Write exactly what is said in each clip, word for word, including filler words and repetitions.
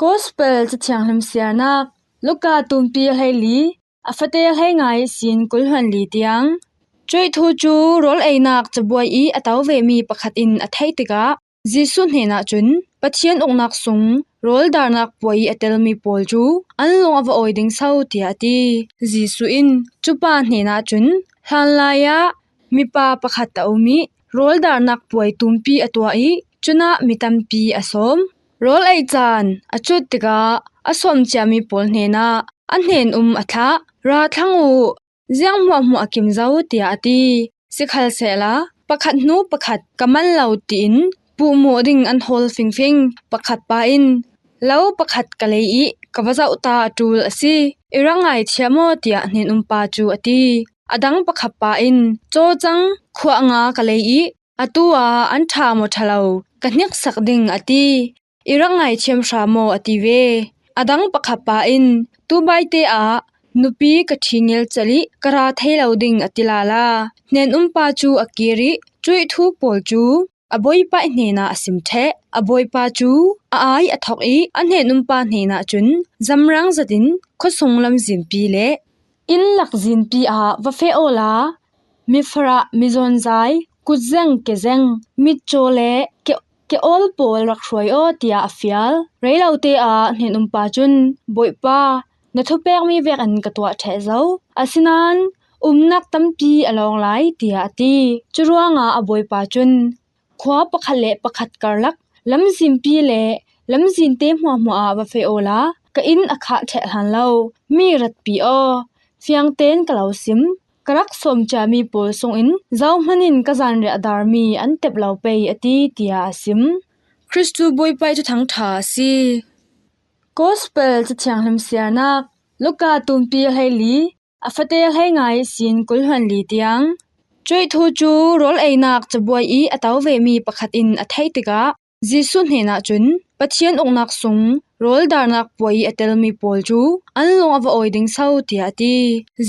Gospel Cathianghlim siarnak Luka tumpi hleili, a fate hleinga ihsin kul hluan li tiang. Cuih thu cu rawl einak cabuai i a to vemi pakhat in a theih tikah Jesuh hnenah cun, Pathian uknak sung rawl darnak puai i a telmi pawl cu an lung a va awi ding so, tiah a ti. Jesuh in cu pa hnenah cun, hlanlai ah mipa pakhat a um i rawl darnak puai tumpi a tuah i cunah mi tampi a sawm. Rawl ei caan a cut tikah a sawm ciami pawl hnenah a hnen um a thlah, ra thlang u, ziang hmuahhmuah a kim zo, tiah a ti. Sikhalsehla pakhat hnu pakhat ka man lo tiin puhmawh ding an hawl fingfing. Pakhat pa in, lo pakhat ka lei i ka va zoh ta a ṭul a si, i rak ngaithiam aw, tiah hnen um pa cu a ti. A dang pakhat pa in, cawcang khuah nga ka lei i atu ah an ṭha maw ṭha lo ka hniksak ding a ti, i rak ngaithiam hram aw, a ti ve. A dang pakhat pa in, tu baite ah nupi ka ṭhingil celh i ka ra thei lo ding a ti lala. Hnen um pa cu a kir i cuih thu pawl cu a bawipa hnenah a sim ṭheh. A bawipa cu a ai a thok i a hnen um pa hnenah cun zamrang zetin khuasung lamzinpi le inn lakzinpi ah va feh awla, mifarah, mizawnzai, kutzeng, kezeng, mitcaw le ke, ke-awl pawl rak hruai aw, tiah a fial. Reilote ah hnen um pa cun, Bawipa, na thupekmi vekin ka tuah ṭheh zo. Asinain umnak tampi a lawng lai, tiah a ti. Curuangah a bawipa cun, khua pakhat le pakhat karlak lamzinpi le lamzinte hmuahhmuah ah va feh awla, ka inn a khah ṭheh hlan lo. Mi ratpi aw, fiang tein ka lo sim, ka rak sawm ciami pawl sungin zohman in ka zanriah darmi an tep lo pei a ti, tiah a sim. Kristu Bawipa ih Thuthang ṭha a si. Gospel Cathianghlim siarnak Luka tumpi hleili, a fate hleinga ihsin kul hluan li tiang. Cuih thu cu rawl einak cabuai i a to vemi pakhat in a theih tikah Jesuh hnenah cun, Pathian uknak sung rawl darnak puai i a telmi pawl cu an lung a va awi ding so, tiah a ti.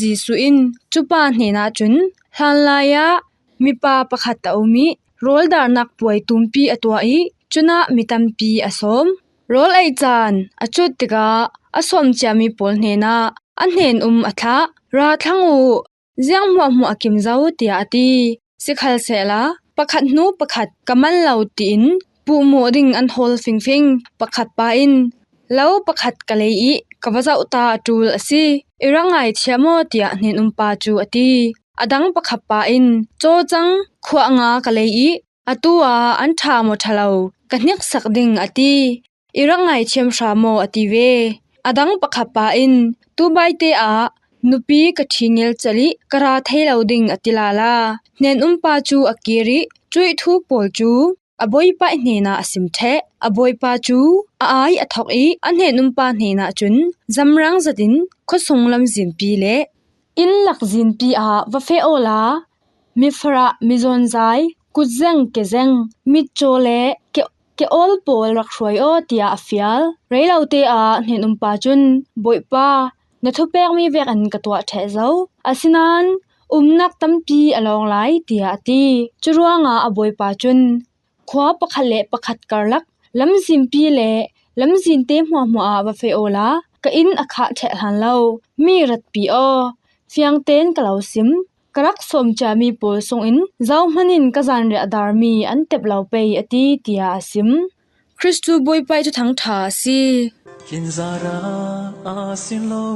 Jesuh in cu pa hnenah cun, hlanlai ah mipa pakhat a um i rawl darnak puai tumpi a tuah i cunah mi tampi a sawm. Rawl ei caan a cut tikah a sawm ciami pawl hnenah a hnen um a thlah, ra thlang u, ziang hmuahhmuah a kim zo, tiah a ti. Sikhalsehla pakhat hnu pakhat ka man lo tiin puhmawh ding an hawl fingfing. Pakhat pa in, lo pakhat ka lei i ka va zoh ta a ṭul a si, i rak ngaithiam aw, tiah hnen um pa cu a ti. A dang pakhat pa in, cawcang khuah nga ka lei i atu ah an ṭha maw ṭha lo ka hniksak ding a ti, i rak ngaithiam hram aw, a ti ve. A dang pakhat pa in, tu baite ah nupi ka ṭhingil celh i ka ra thei lo ding a ti lala. Hnen um pa cu a kir i cuih thu pawl cu a bawipa hnenah a sim ṭheh. A bawipa cu a ai a thok i a hnen um pa hnenah cun zamrang zetin khuasung lamzinpi le inn lakzinpi ah va feh awla, mifarah, mizawnzai, kutzeng, kezeng, mitcaw le ke, ke-awl pawl rak hruai aw, tiah a fial. Reilote ah hnen um pa cun, Bawipa, na thupekmi vekin ka tuah ṭheh zo. Asinain umnak tampi a lawng lai, tiah a ti. Curuangah a bawipa cun, khua pakhat le pakhat karlak lamzinpi le lamzinte hmuahhmuah ah va feh awla, ka inn a khah ṭheh hlan lo. Mi ratpi aw, fiang tein ka lo sim, ka rak sawm ciami pawl sungin zohman in ka zanriah darmi an tep lo pei a ti, tiah a sim. Kristu Bawipa ih Thuthang ṭha a si. Tlinzara a si lo,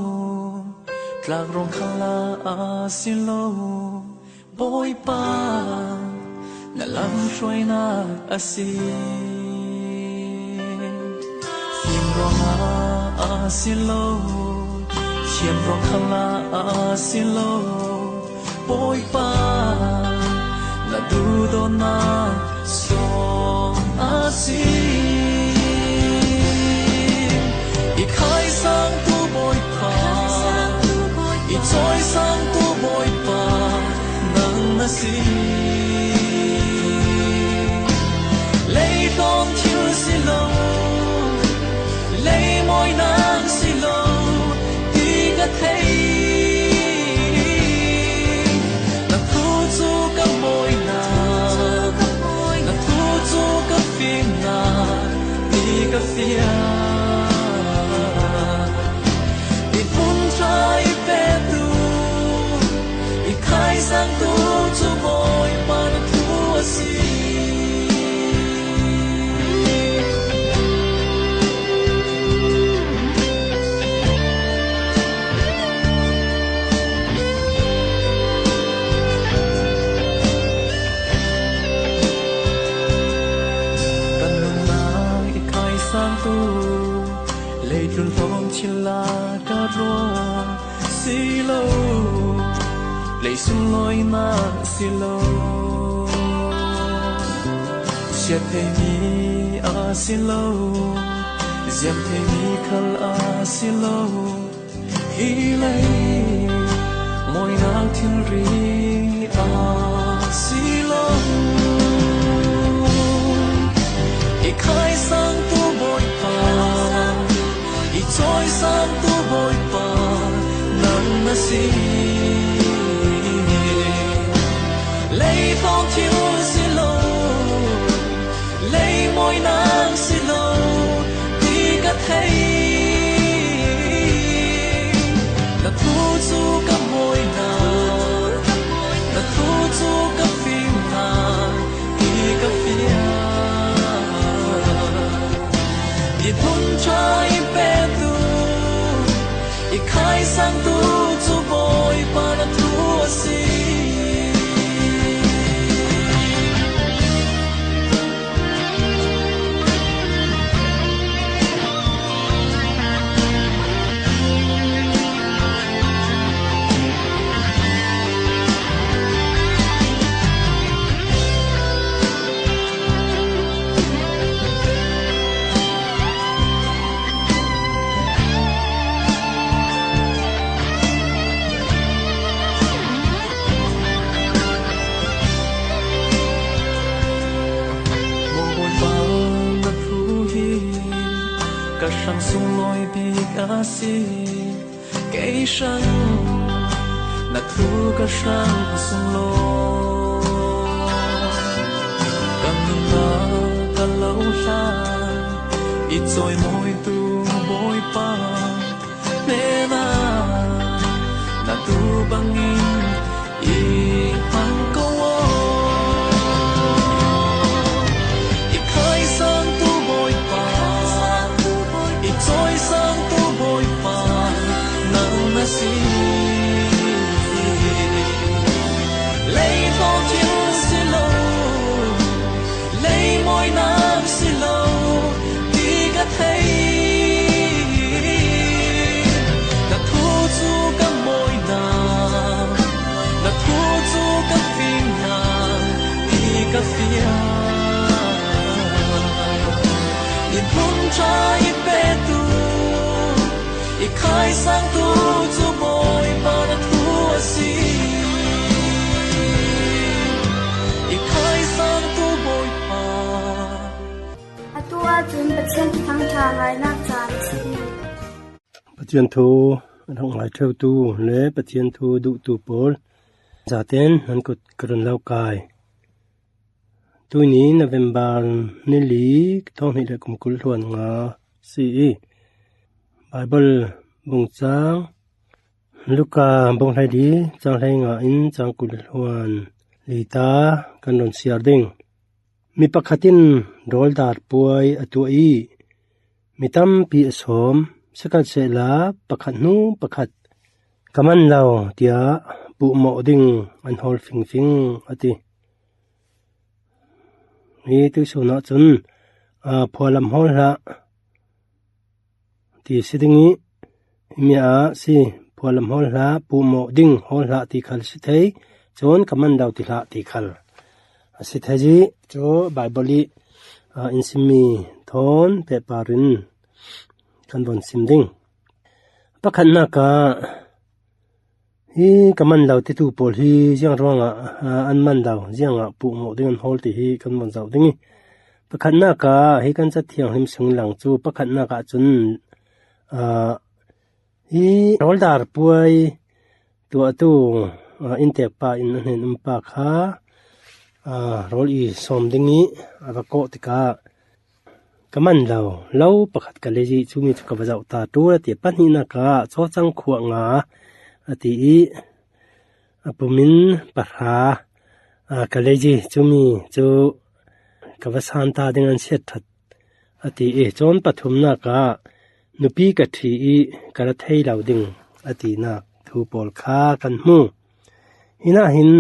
tlak rawng khala a si lo, Bawipa, na lam hruainak a si. Fim ruangah a si lo, thiam ruang khamah a si lo, Bawipa, na duhdawtnak sawm a si. I khaisangtu Bawipa, i cawisangtu Bawipa, nang na si. Leitlawm thil si lo, leimawi nang si lo, ti ka thei. Na thu cu ka mawina, na thu I ka fiat, i hmun ṭha i petu, i khaisangtu cu Bawipa na thu a si. Kan nunnak i khaisangtu, leitlun hlawm thil lak a ruat si lo, lei sunglawinak si lo, siat theimi a si lo, ziam theimi khal a si lo, hi lei mawinak thilri a si lo. I khaisangtu Bawipa, i cawisangtu Bawipa nang na si. Lei tlawng thil si lo, lei mawinak si lo ti ka thei. Na thu cu ka mawinak, na thu cu ka fimnak ti ka fiat. I hmun ṭha i petu, i khaisangtu cu Bawipa na thu a si. Maw Bawipa, na thu hi ka hrang sunglawi bik a si. Kei hrang na thu ka hrang sunglawi, ka nunnak ka lo hlan, i cawimawitu Bawipa hnenah na tu bangin i hmang ko aw. I khaisangtu Bawipa, i cawisangtu Bawipa nang na si. Lei tlawng thil si lo, lei mawinak si lo ti ka thei. Na thu cu ka mawinak, na thu cu ka fimnak ti ka fiat. I hmun ṭha i petu, i khaisangtu cu Bawipa na thu a si. I khaisangtu Bawipa. Atu ahcun Pathian Thuthang ṭha ngainak caan a si. Pathian thu a rak ngai ṭheutu le Pathian thu duhtu pawl zaten nan kut ka run lo kai. Tuihni November ni li, thawng hnih le kum kul hluan nga si i Baibal bungcang Luka bung hleili, cang hleinga in cang kul hluan li ta kan run siar ding. Mi pakhat in rawldar puai a tuah i mi tampi a sawm, sikhalsehla pakhat hnu pakhat ka man lo tiah puhmawh ding an hawl fingfing a ti. Hi tuihsun ahcun, aa, phualam hawl hlah ti si ding i, himi ah si, phualam hawl hlah, puhmawh ding hawl hlah ti khal si thei, cun ka man lo ti hlah ti khal a si thei i, cu Baibal i, aa, in simmi thawn pehpar in kan von sim ding. Pakhatnak ah, hi ka man lo titu pawl hi ziang ruangah, aa, an man lo, ziangah puhmawh ding an hawl ti hi kan von zoh ding i, pakhatnak ah hi kan Cathianghlim sunglang cu pakhatnak ah cun, aa, hi rawldar puai tuahtu, aa, inntekpa in a hnen umpa kha, aa, rawl i sawm ding i a va kawh tikah, ka man lo, lo pakhat ka lei i, cumi cu ka va zoh ta, ṭul a ti. Pahnihnak ah cawcang khuang a ti i, a pumin pahra, aa, ka lei i, cumi cu ka va san ta ding an siat ṭhat a ti i, cun pathumnak ah nupi ka ṭhi i ka ra thei lo ding a tinak thu pawl kha kan hmu. Hi nain,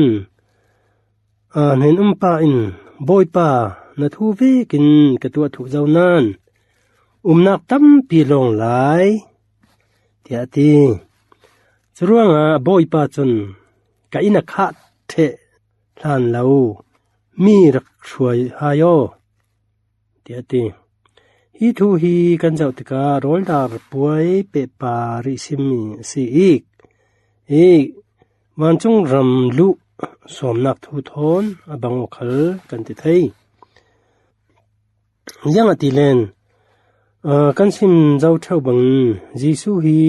aa, hnen-um pa in, "Bawipa, na thu vekin ka tuah thuh zo nain umnak tampi lawng lai," tiah a ti. Curuangah Bawipa cun, "Ka inn a khah ṭheh hlan lo mi rak hruai hai aw," tiah a ti. Hi thu hi kan zoh tikah rawldar puai pehpar i simmi a si i, i vancung ram luh sawmnak thu thawn a bang aw khal kan ti thei. Ziangahtile, aa, kan sim zo ṭheu bangin Jesuh hi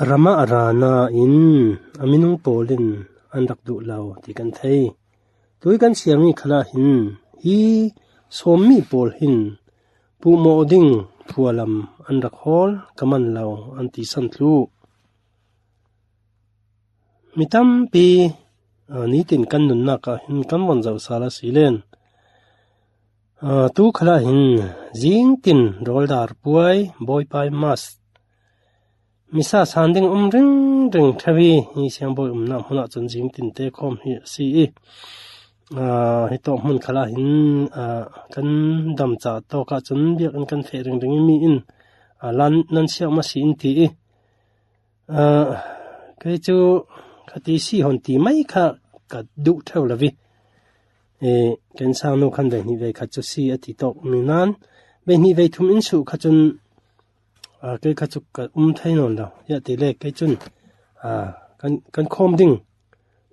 ram ah a ra nain a minung pawl in an rak duh lo ti kan thei. Tui kan siarmi khalah hin hi sawmmi pawl hin puhmawh ding phualam an rak hawl, ka man lo an ti san thluh. Mi tampi, aa, nitin kan nunnak ah hin kan von zoh sal a si len, aa, tu khalah hin zingtin rawldar puai, Bawipa i Mass, misa san ding um ringring ṭheu i, hi siangbawi umnak hmun ah cun zingtin te khawm hi a si i, aa, hi tawk hmun khalah hin, aa, kan dam ca tawk ah cun biakinn kan feh ringring i, mi in, aa, lan nan siak ma si in ti i, aa, kei cu khati si hon ti mai kha ka duh ṭheu lo i, ee, kan sangnu khan vei hnih vei khat cu si a ti tawk mi nain vei hnih vei thum in suh kha cun, aa, kei kha cu ka um thei nawn lo. Ziangahtile kei cun, aa, kan, kan khawm ding,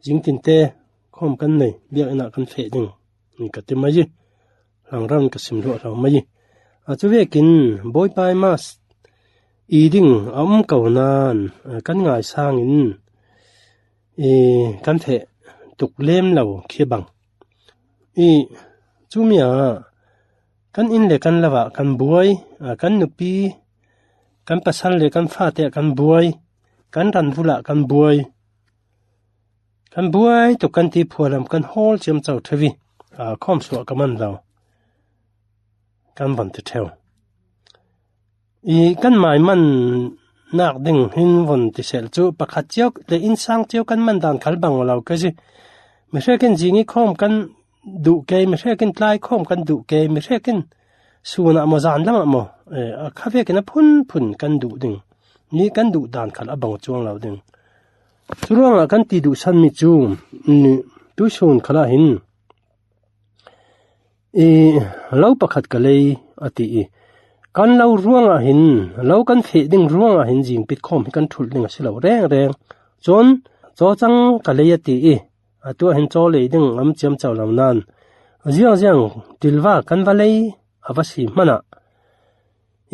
zingtin te khawm kan nei, biakinn ah kan feh ding in ka ti mai i, hlangram in ka sim hluah hlo mai i, aa, cu vekin Bawipa i Mass i ding a um ko nain, aa, kan ngai sangin, i, kan feh tuk lem lo khi a bang. I, cumi ah kan inn le kan lo ah kan buai, aa, kan nupi, kan pasal le kan fate ah kan buai, kan ran vul ah kan buai, kan buai tuk kan ti phualam kan hawl ciamco ṭheu i, aa, khawm suah ka man lo kan von ti ṭheu. I, kan maimannak ding hin von ti sel cu pakhat cio le innsang cio kan man dan khal bang aw lo ka si. Mi hrekin zing i khawm kan duh ke, mi hrekin tlai khawm kan duh ke, mi hrekin sun ah maw, zan lam ah maw, ee, a kha vekin a phunphun kan duh ding. Ni kan duh dan khal a bang cuang lo ding. Curuangah kan ti duhsanmi cu, ni, tuisun khalah hin, i, lo pakhat ka lei a ti i, kan lo ruangah hin, lo kan feh ding ruangah hin zingpit khawm hi kan ṭhulh ding a si lo rengreng. Cun cawcang ka lei a ti i, atu ah hin caw lei ding a um ciamco lo nain, ziangziang ṭilva kan va lei a va si hmanh ah,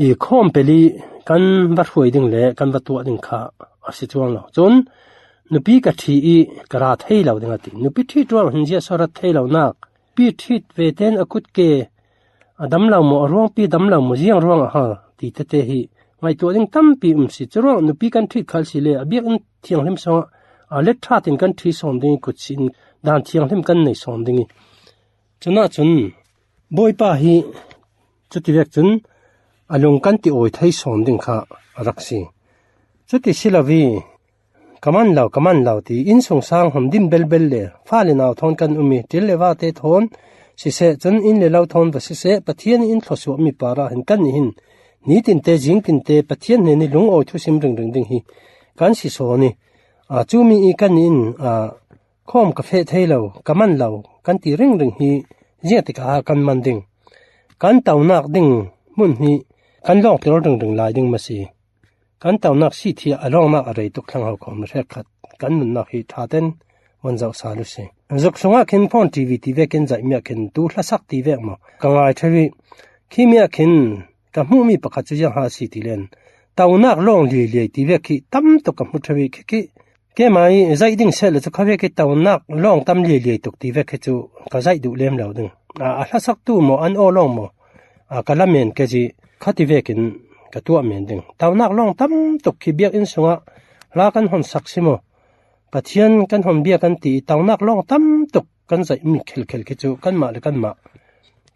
i, khawm peli kan va hruai ding le kan va tuah ding kha a si cuang lo. Cun nupi ka ṭhi i ka ra thei lo ding a ti. Nupi ṭhit ruang hin ziah so rat thei lonak, pi ṭhit ve tein a kut ke a dam lo maw, a ruangpi dam lo maw, ziang ruang a hal ti tete hi ngaihtuah ding tampi um si. Curuang nupi kan ṭhit khal si le a biakinn thianghlim sungah, aa, let ṭhat in kan ṭhi sawn ding i, kut si in dan thianghlim kan nei sawn ding i, cunah cun Bawipa hi cuti vek cun a lung kan ti awi thei sawn ding kha a rak si. Cuti si lo i, ka man lo, ka man lo ti, innsungsang hmun dim belbel le fale nau thawn kan um i, ṭil le vate thawn siseh, cun inn le lo thawn va siseh, Pathian in thluasuahmi parah hin kannih hin nitin te, zingtin te Pathian hnen i lungawi thusim ringring ding hi kan si sawn i, aa, cumi i kannih in, aa, khawm ka feh thei lo, ka man lo kan ti ringring hi ziang tikah kan man ding. Kan tonak ding hmun hi kan lawngter ringring lai ding maw si. Kan tonak si thiah a lawngnak a rei tuk thlengho khawm hrekkhat kan nunnak hi ṭha tein von zoh sal u si. Zuk sungah khin phone, T V ti vekin zaihmi ah khin tu hlasak ti vek maw ka ngai ṭheu i, khimi ah khin ka hmuhmi pakhat cu ziang ha si ti len, tonak lawng liailiai ti vek hi tam tuk ka hmu ṭheu i, khi khi keimah i zaih ding seh le cu kha vek i tonak lawng tam liailiai tuk ti vek hi cu ka zaih duh lem lo ding. A, a hlasaktu maw, an aw lawng maw, a, ka lamen kei ci, khati vekin ka tuah men ding. Taunak lawng tam tuk khi biakinn sungah hla kan hon sak si maw, Pathian kan hon bia kan ti i taunak lawng tam tuk kan zaih mi khelkhel khi cu kanmah le kanmah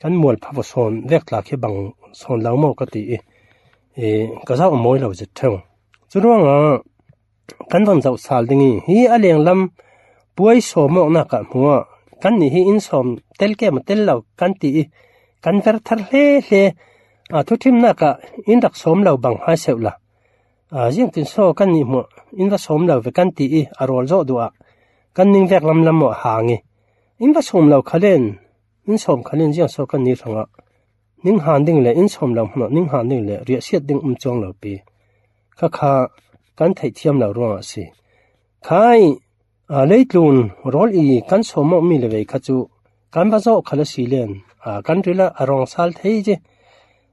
kan mualpho va sawn vek tla khi bang sawn lo maw ka ti i, i, ka zauh a mawi lo zet theu. Curuangah kan van zoh sal ding i, hi a lenglam puai sawm awknak ah hmuah kannih hi inn sawm tel ke maw tel lo kan ti i, kan ver thar hle hle. A, thuṭhimnak ah in rak sawm lo bang hai seuh la, a, ziangtin saw kannih hmuah in va sawm lo ve kan ti i, a rawl zawh duh ah kan ning vek lamlam maw a hang i, in va sawm lo kha len, in sawm kha len ziang saw kannih hrangah ning han ding le in sawm lo hmunah ning han ding le riahsiat ding um cuang lo pi. Kha kha kan theihthiam lo ruangah a si. Khai, a, leitlun rawl i kan sawm awk mi le vei kha cu kan va zawh khal a si len, a, kan ril ah a rawng sal thei ci.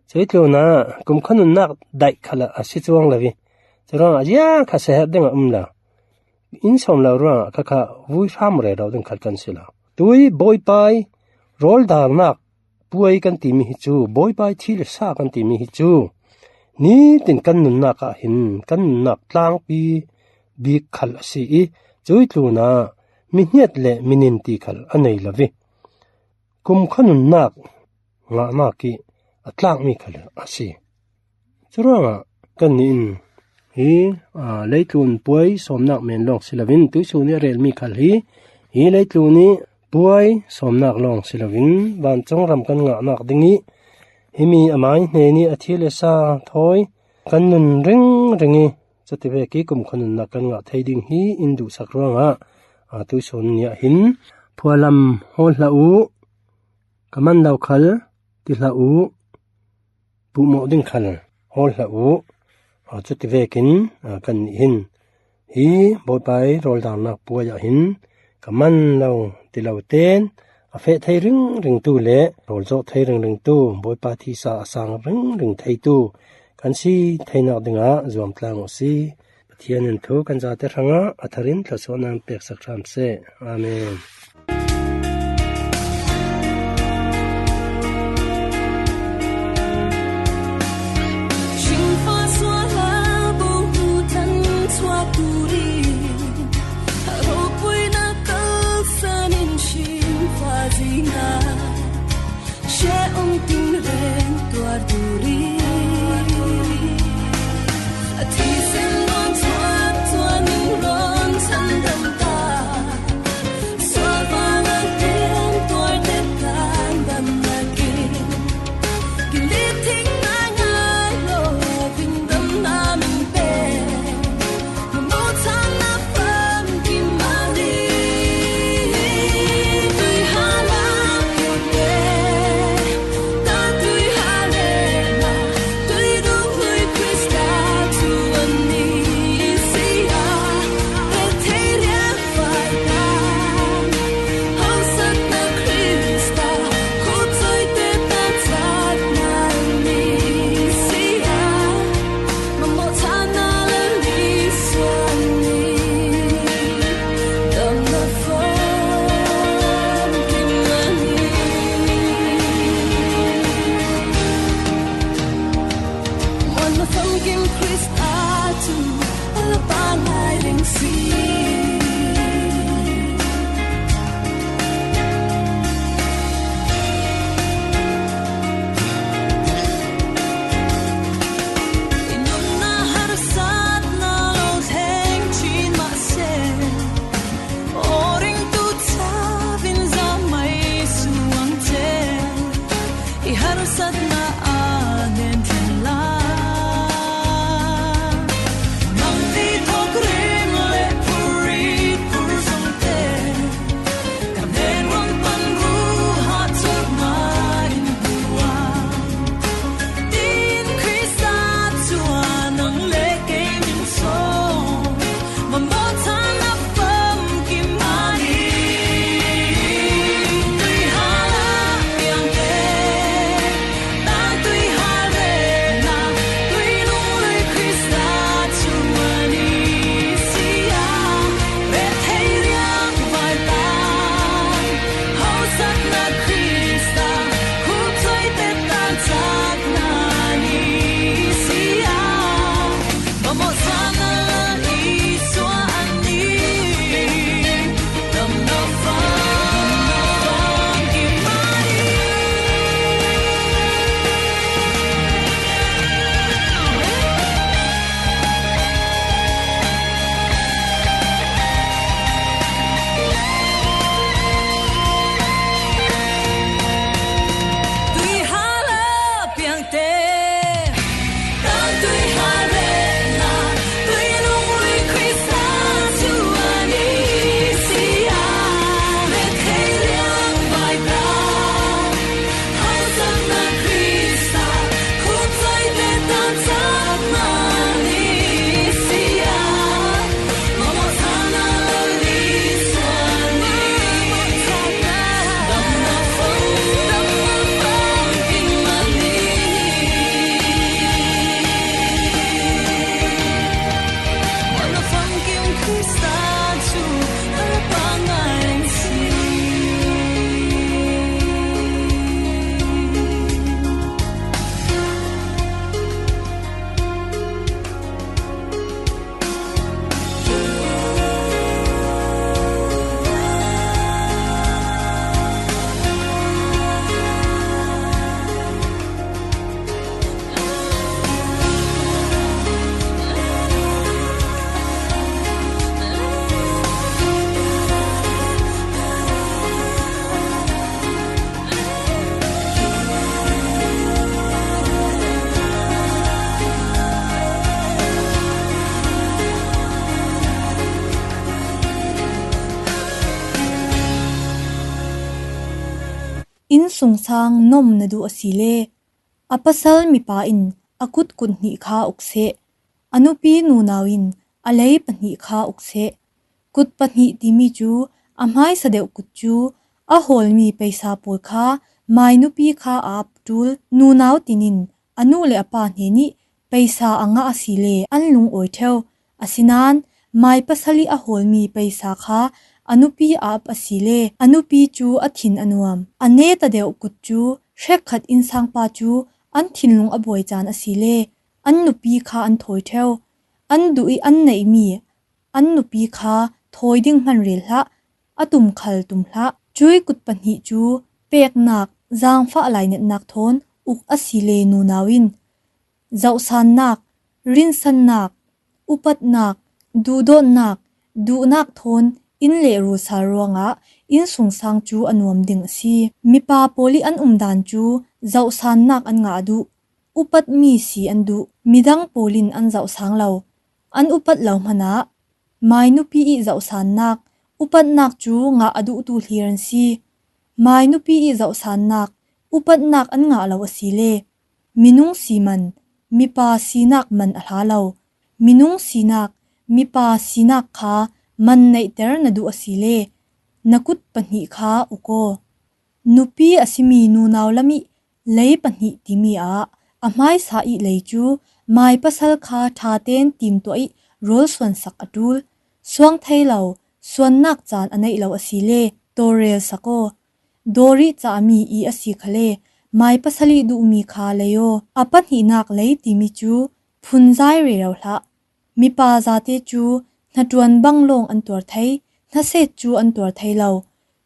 Cuih tlunah kumkhua nunnak daih khal a si cuang lo i, curuangah ziang kha seher ding a um lo. In sawm lo ruangah kha kha vui hram rero ding khal kan si lo. Tui Bawipa i rawl dalnak puai kan timi hi cu, Bawipa i thi le sa kan timi hi cu, nitin kan nunnak ah hin kan nunnak tlangpi bik khal a si i, cuih tlunah mi hniat le mi nin ti khal a nei lo i, kumkhua nunnak ngahnak i a tlakmi khal a si. Curuangah kannih in hi, aa, leitlun puai sawmnak men lawng si loin tuihsun i a relmi khal hi, hi leitlun i puai sawmnak lawng si loin vancung ram kan ngahnak ding i, himi amai hnen i a thi le sa thawi kan nun ringring i, cuti vek i kumkhua nunnak kan ngah thei ding hi in duhsak ruangah, aa, tuihsun ni ah hin phualam hawl hlah uh, ka man lo khal ti hlah uh, puhmawh ding khal hawl hlah uh. Aa, cuti vekin, aa, kannih hin hi Bawipa i rawl dalnak puai ah hin ka man lo ti lo ten a feh thei ringringtu le rawl zawh thei ringringtu, Bawipa thisa a sang ringring theitu kan si theinak dingah zuamtlang uh si. Pathian in thu kan zate hrangah a tharin thluasuahnak in peksak hram seh. Amen. Innsungsang nom na duh a si le, a pasal mipa in a kut kut hnih kha uk seh, a nupi nunau in a lei pahnih kha uk seh. Kut pahnih timi cu a hmaisa deuh kut cu a hawlmi peisa pawl kha mai nupi kha a ap ṭul. Nunau tinin a nu le a pa hnen ih peisa a ngah a si le an lungawi ṭheu. Asinain mai pasal ih a hawlmi peisa kha a nupi a ap a si le a nupi cu a thin a nuam. A neta deuh kut cu hrekkhat innsangpa cu an thinlung a buai caan a si le an nupi kha an thawi ṭheu. An duh ih an neihmi an nupi kha thawi ding hman rel hlah, a tum khal tum hlah. Cui kut pahnih cu peknak, zaangfah lainatnak thawn uk a si le nunau in zohsannak, rinsannak, upatnak, duhdawtnak, duhnak thawn inn le rul sal ruangah innsungsang cu a nuam ding a si. Mipa pawl ih an umdan cu zohsannak an ngah duh, upatmi si an duh. Midang pawl in an zohsang lo, an upat lo hmanah mai nupi ih zohsannak, upatnak cu ngah a duhtu hlir an si. Mai nupi ih zohsannak, upatnak an ngah lo a si le minung si man mipa sinak man a hla lo. Minung sinak, mipa sinak kha man neihter na duh a si le na kut pahnih kha uk aw. Nupi a simi nunau lam ih lei pahnih timi ah a hmaisa ih lei cu mai pasal kha ṭha tein timtuah ih rawl suansak a ṭul. Suang thei lo, suannak caan a neih lo a si le tawlrel sak aw. Dawrih cahmi i a si khale mai pasal ih duhmi kha lei aw. A pahnihnak lei timi cu phunzai rero hlah. Mipa zate cu hnaṭuan bang lawng an tuar thei, hnaset cu an tuar thei lo.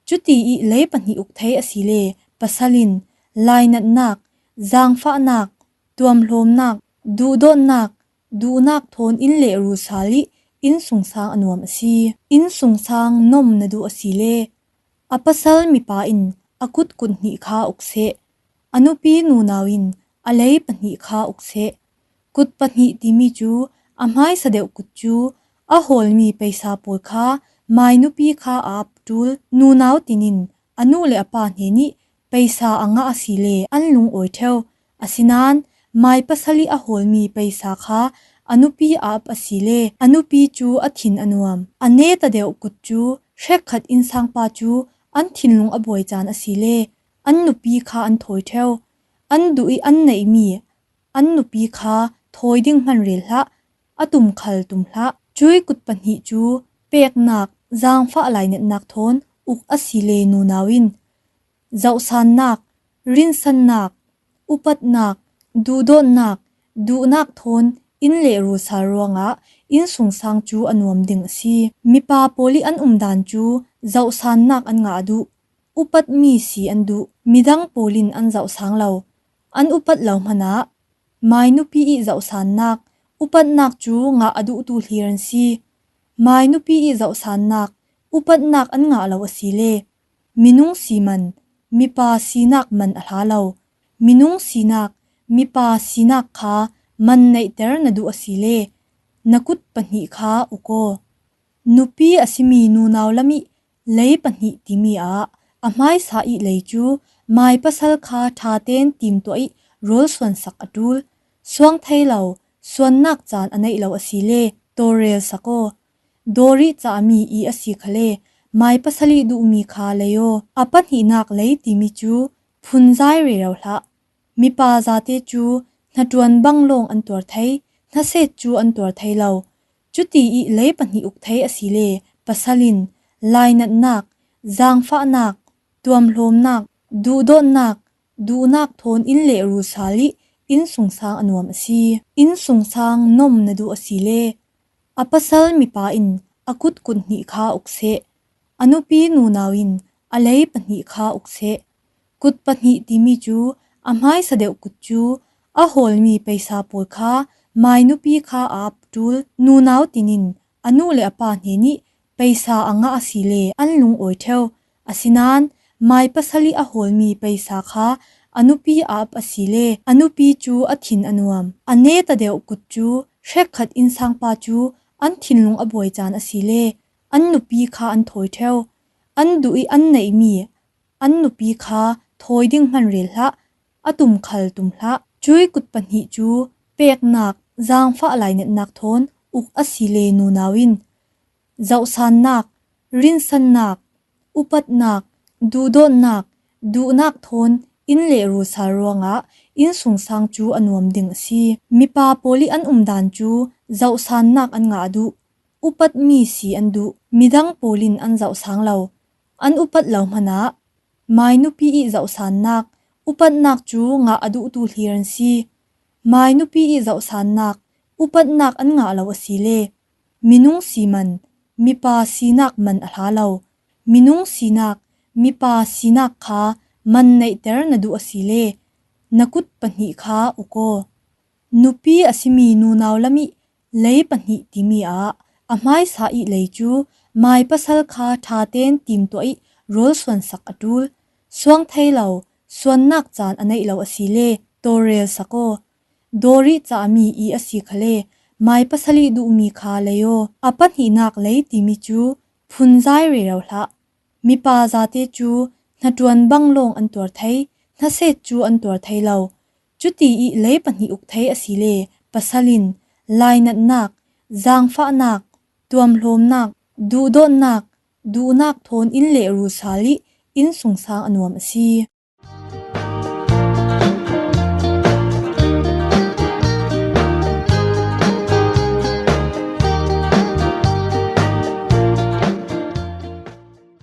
Cuti ih lei pahnih uk thei a si le pasal in lainatnak, zaangfahnak, tuamhlawmnak, duhdawtnak, duhnak thawn inn le rul sal ih innsungsang a nuam a si. Innsungsang nom na duh a si le, a pasal mipa in a kut kut hnih kha uk seh, a nupi nunau in a lei pahnih kha uk seh. Kut pahnih timi cu a hmaisa deuh kut cu a hawlmi peisa pawl kha mai nupi kha a ap ṭul. Nunau tinin a nu le a pa hnen ih peisa a ngah a si le an lungawi ṭheu. Asinain mai pasal ih a hawlmi peisa kha a nupi a ap a si le a nupi cu a thin a nuam. A neta deuh kut cu hrekkhat innsangpa cu an thinlung a buai caan a si le an nupi kha an thawi ṭheu. An duh ih an neihmi an nupi kha thawi ding hman rel hlah, a tum khal tum hlah. Cui kut pahnih cu peknak, zaangfah lainatnak thawn uk a si le nunau in zohsannak, rinsannak, upatnak, duhdawtnak, duhnak thawn inn le rul sal ruangah innsungsang cu a nuam ding a si. Mipa pawl ih an umdan cu zohsannak an ngah duh, upatmi si an duh. Midang pawl in an zohsang lo, an upat lo hmanah mai nupi ih zohsannak, upatnak cu ngah a duhtu hlir an si. Mai nupi ih zohsannak, upatnak an ngah lo a si le minung si man mipa sinak man a hla lo. Minung sinak, mipa sinak kha man neihter na duh a si le na kut pahnih kha uk aw. Nupi a simi nunau lam ih lei pahnih timi ah a hmaisa ih lei cu mai pasal kha ṭha tein timtuah ih rawl suansak a ṭul. Suang thei lo, suannak caan a neih lo a si le tawlrel sak aw. Dawrih cahmi i a si khale mai pasal ih duhmi kha lei aw. A pahnihnak lei timi cu phunzai rero hlah. Mipa zate cu hnaṭuan bang lawng an tuar thei, hnaset cu an tuar thei lo. Cuti ih lei pahnih uk thei a si le pasal in lainatnak, zaangfahnak, tuamhlawmnak, duhdawtnak, duhnak thawn inn le rul sal ih innsungsang a nuam a si. Innsungsang nom na duh a si le, a pasal mipa in a kut kut hnih kha uk seh, a nupi nunau in a lei pahnih kha uk seh. Kut pahnih timi cu a hmaisa deuh kut cu a hawlmi peisa pawl kha mai nupi kha a ap ṭul. Nunau tinin a nu le a pa hnen ih peisa a ngah a si le an lungawi ṭheu. Asinain mai pasal ih a hawlmi peisa kha a nupi a ap a si le a nupi cu a thin a nuam. A neta deuh kut cu hrekkhat innsangpa cu an thinlung a buai caan a si le an nupi kha an thawi ṭheu. An duh ih an neihmi an nupi kha thawi ding hman rel hlah, a tum khal tum hlah. Cui kut pahnih cu peknak, zaangfah lainatnak thawn uk a si le nunau in zohsannak, rinsannak, upatnak, duhdawtnak, duhnak thawn inn le rul sal ruangah innsungsang cu a nuam ding a si. Mipa pawl ih an umdan cu zohsannak an ngah duh, upatmi si an duh. Midang pawl in an zohsang lo, an upat lo hmanah mai nupi ih zohsannak, upatnak cu ngah a duhtu hlir an si. Mai nupi ih zohsannak, upatnak an ngah lo a si le minung si man, mipa sinak man a hla lo. Minung sinak, mipa sinak kha man neihter na duh a si le na kut pahnih kha uk aw. Nupi a simi nunau lam ih lei pahnih timi ah a hmaisa ih lei cu mai pasal kha ṭha tein timtuah ih rawl suansak a ṭul. Suang thei lo, suannak caan a neih lo a si le tawlrel sak aw. Dawrih cahmi ih a si khale mai pasal ih duhmi kha lei aw. A pahnihnak lei timi cu phunzai rero hlah. Mipa zate cu hnaṭuan bang lawng an tuar thei, hnaset cu an tuar thei lo. Cuti ih lei pahnih uk thei a si le pasal in lainatnak, zaangfahnak, tuamhlawmnak, duhdawtnak, duhnak thawn inn le rul sal ih innsungsang a nuam a si.